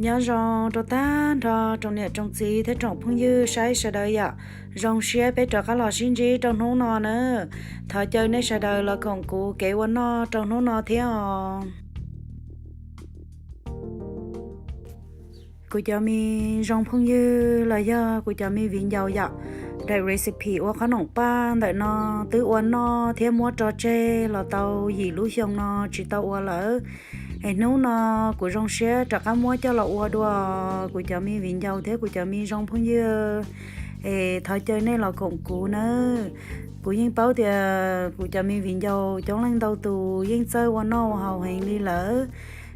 Nyob zoo rau tag nrho tsoom niam tsoom txiv thiab tsoom phooj ywg saib sawv daws yom. Zoo siab peb rov qab los sib ntsib rau hnub no na. Thov caw nej sawv daws los koom kuv kev ua noj rau hnub no thiab os. Kuv cov me zoo phooj ywg los yog kuv cov me viv ncaus yom, daim recipe ua qhob noom paj ntawm no twb ua noj thiab muab tso tseg los tau yim lub xyoo no tsis tau ua lawm. Es hnub no kuv zoo siab rov qab muab coj los ua dua kuv cov me viv ncaus thiab kuv cov me zoo phooj ywg. Es thov caw nej los koom kuv nawb. Kuv yeej paub tias kuv cov me viv ncaus coob leej ntau tus yeej txawj ua noj ua haus heev li lawm,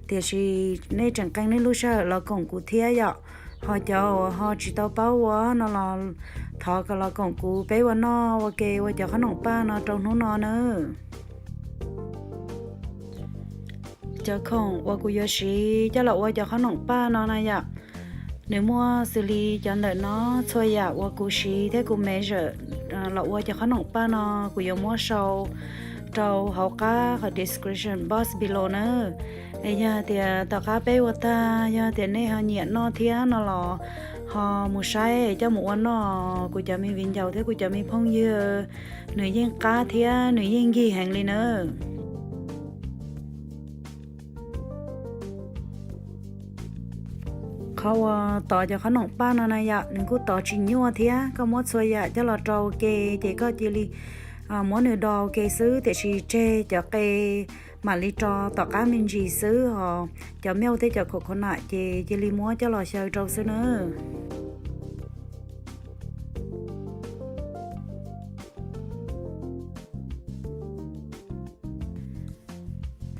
tiam sis nej tseem qee nej lub sij hawm los koom kuv thiab yom. Ho cov uas ho tsis tau paub ua no los thov kom los koom kuv peb ua noj ua ke ua cov qhob noom paj no rau hnub no nawb. Cov khoom uas kuv yuav siv coj los ua cov qhob noom paj no na yom, nws muaj xws li cov ntawm no. Txhua yam uas kuv siv thiab kuv measure los ua cov qhob noom paj no kuv yuav muab sau rau hauv qab qhov description box below na. Es yog tias tom qab peb ua tag yog tias nej ho nyiam noj thiab no los ho mus saib coj mus ua noj. Kuv cov me viv ncaus thiab kuv cov me phooj ywg, nws yeej qab thiab nws yeej nkig heev li na. Qhov uas tov cov qhob noom paj no na yom, nws kuj tov tsis nyuaj thiab. Koj muab txhua yam coj los rau ua ke ces koj cia li muab nws do ua ke xwb, tiam sis tseg cov qe mam li rau tom qab me ntsis xwb os. Cov milk thiab cov coconut ces cia li muab coj los xyaw rau xwb na.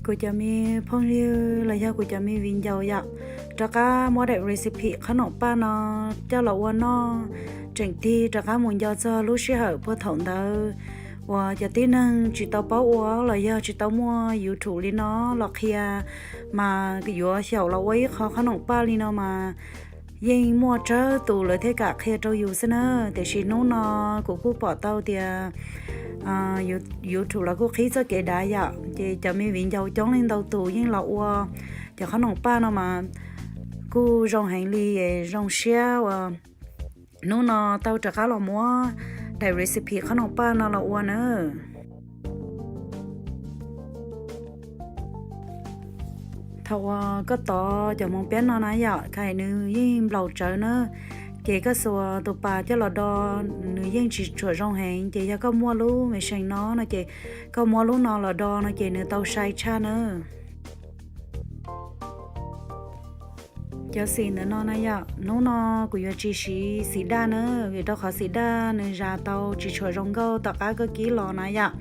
Kuv cov me phooj ywg los yog kuv cov me viv ncaus yom, rov qab muab daim recipe qhob noom paj no coj los ua noj, tseem tig rov qab mus nco txog lub sij hawm puag thaum ntawd uas cov tib neeg tsis tau paub ua los yog tsis tau muaj YouTube li no los qhia, mas yuav xyaum los ua ib qho qhob noom paj li no mas yeej muaj tsawg tus lawv thiaj kam qhia rau yus xwb na. Tiam sis hnub no kuv kuj pom tau tias YouTube los kuj qhib txoj kev dav yom, ces cov me viv ncaus coob leej ntau tus yeej los ua cov qhob noom paj no mas kuj zoo heev li. Zoo siab uas hnub no tau rov qab los muab daim recipe qhob noom paj no los ua na. Thaum uas koj tov cov hmoov peab no na yom, kais nws yeej nplaum tsawv na, ces koj xuas tus pas coj los do, nws yeej tsis tshua zoo heev. Ces yog koj muaj lub machine no no ces koj muab lub no los do no ces nws tau sai tshaj na. Cov xim ntawm no na yom, hnub no kuv yuav tsis siv xim daj na, vim rau qhov xim daj nws zas tau tsis tshua zoo nkauj tom qab koj kib los na yom.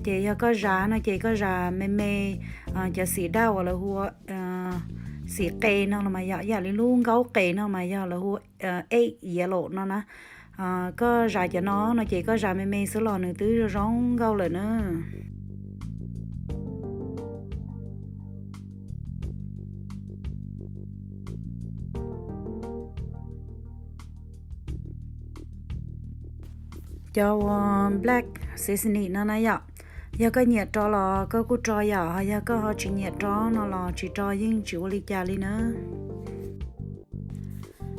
Ces yog koj zas no ces koj zas me me, cov xim daj uas lawv hu ua xim qe no los mas yom, yam li lub nkaub qe no mas yog lawv hu ua eight yellow no na. Koj zas cov no no ces koj zas me me xwb los nws twb zoo nkauj lawm na. Cov uas black seasoning no na yom, yog koj nyiam rau los koj kuj rau yom, ho yog koj ho tsis nyiam rau no los tsis rau yeej tsis ua li cas li na.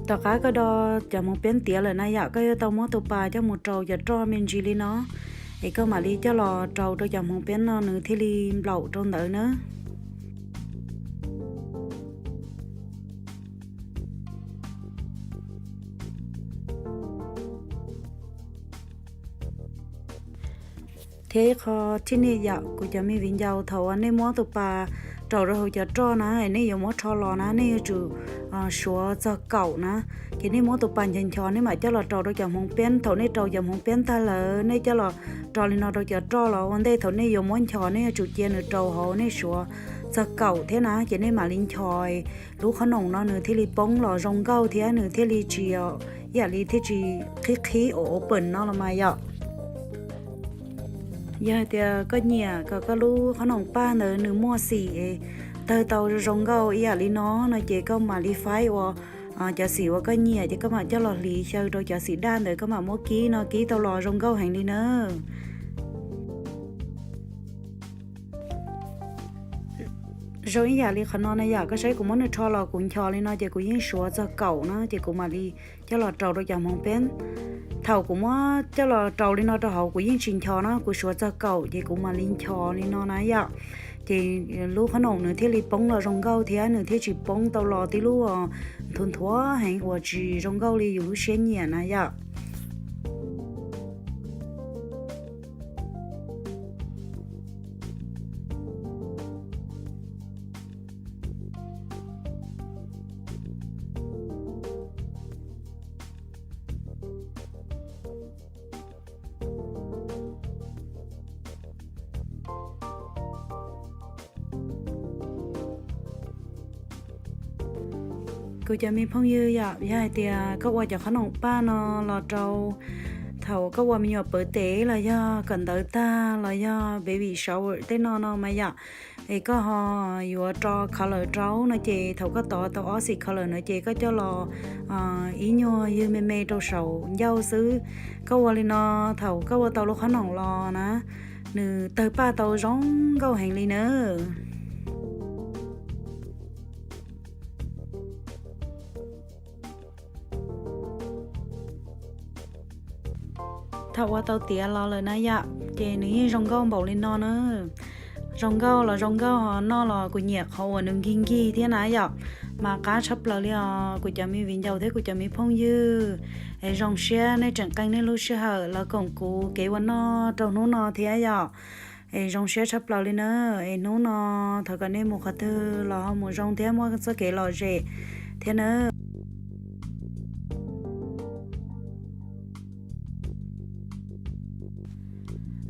Tom qab koj do cov hmoov peab tiav lawm na yom, koj yuav tau muab tus pas coj mus rau cov roj me ntsis li no, es koj mam li coj los rau rau cov hmoov peab no nws thiaj li nplaum rau ntawd na. Thiab ib qho tip yom, kuv cov me viv ncaus, thaum uas nej muab tus pas rau rau hauv cov roj na, nej yuav muab rho los na, nej yuav tsum suav txog kaum na. Ces nej muab tus pas nchos nchos nej mam coj los rau rau cov hmoov peab. Thaum nej rau cov hmoov peab tag lawm nej coj los rau li no rau cov roj los ua ntej, thaum nej yuav muab nchos nej yuav tsum cia nws rau hauv, nej suav txog kaum thiab na, ces nej mam li nchos lub qhob noom no nws thiaj li poob los zoo nkauj thiab nws thiaj li tsis, ib yam li thiaj tsis qhib qhib ua open no los mas yom. Yog hais tias koj nyiam kom koj lub qhob noom paj ntawd nws muaj xim tawg tau zoo nkauj ib yam li no no ces koj mam li faib ua cov xim uas koj nyiam, ces koj mam coj los hliv xyaw rau cov xim daj ntawd, koj mam muab kib no kib tau los zoo nkauj heev li na. Zoo ib yam li qhov no na yom, koj saib kuv muab nws rho los kuv nchos li no ces kuv yeej suav txog kaum na ces kuv mam li coj los rau rau cov hmoov peb. Thaum kuv muab coj los rau li no rau hauv kuv yeej tsis nchos na, kuv suav txog kaum ces kuv mam li nchos li no na yom. Ces lub qhob noom nws thiaj li poob los zoo nkauj thiab nws thiaj tsis poob tau los tib lub nthuav nthuav heev uas tsis zoo nkauj li yus lub siab nyiam na yom. Kuv cov me phooj ywg yom, yog hais tias koj ua cov qhob noom paj no los rau thaum koj ua me nyuam pawv tes los yog kawm ntawv tag los yog baby shower tej no no mas yom, es koj ho yuav rau color rau no ces thaum koj tov tau ob xim color no ces koj coj los ib nyuag ywg me me rau saum ncauj xwb. Koj ua li no, thaum koj ua tau lub qhob noom los na, nws tawg paj tau zoo nkauj heev li na. Thaum ua tau tiav los lawm na yom, ces nws yeej zoo nkauj npaum li no na. Zoo nkauj los zoo nkauj ho noj los kuv nyiam qhov uas nws nkig nkig thiab na yom. Mas qab tshaj plaws li os kuv cov me viv ncaus thiab kuv cov me phooj ywg. Es zoo siab nej tseem qee nej lub sij hawm los koom kuv kev ua noj rau hnub no thiab yom. Es zoo siab tshaj plaws li na. Es hnub no thov kom nej mus qhov twg los ho mus zoo thiab muaj txoj kev lom zem thiab na.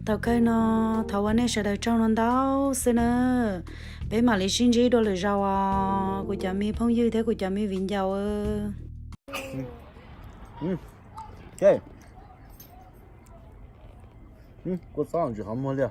Thaum kawg no thov ua nej sawv daws tsaug no ntau xwb na. Peb mam li sib ntsib dua lwm zaus os kuv cov me phooj ywg thiab kuv cov me viv ncaus. Kua txob ntsis qhov muag li.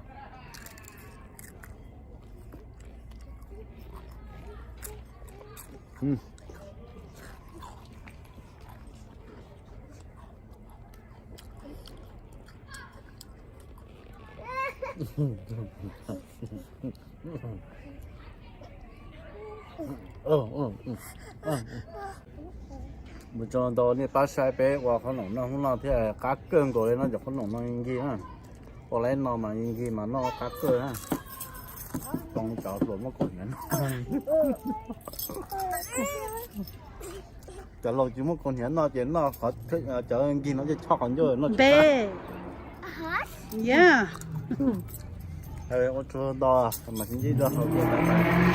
Mus tso ntau nej pab saib peb ua qhob noom noj hnub no thiab qab kawg nkaus li no cov qhob noom no nkig na. Ua lawm no mas nkig mas noj qab kawg na. Too cov hluas muab kaus hniav noj. Cov laus tsis muab kaus hniav noj ces noj cov nkig no ces choj qhov ncauj noj tsis tau. Ua tsaug ntau mas sib ntsib dua hauv video.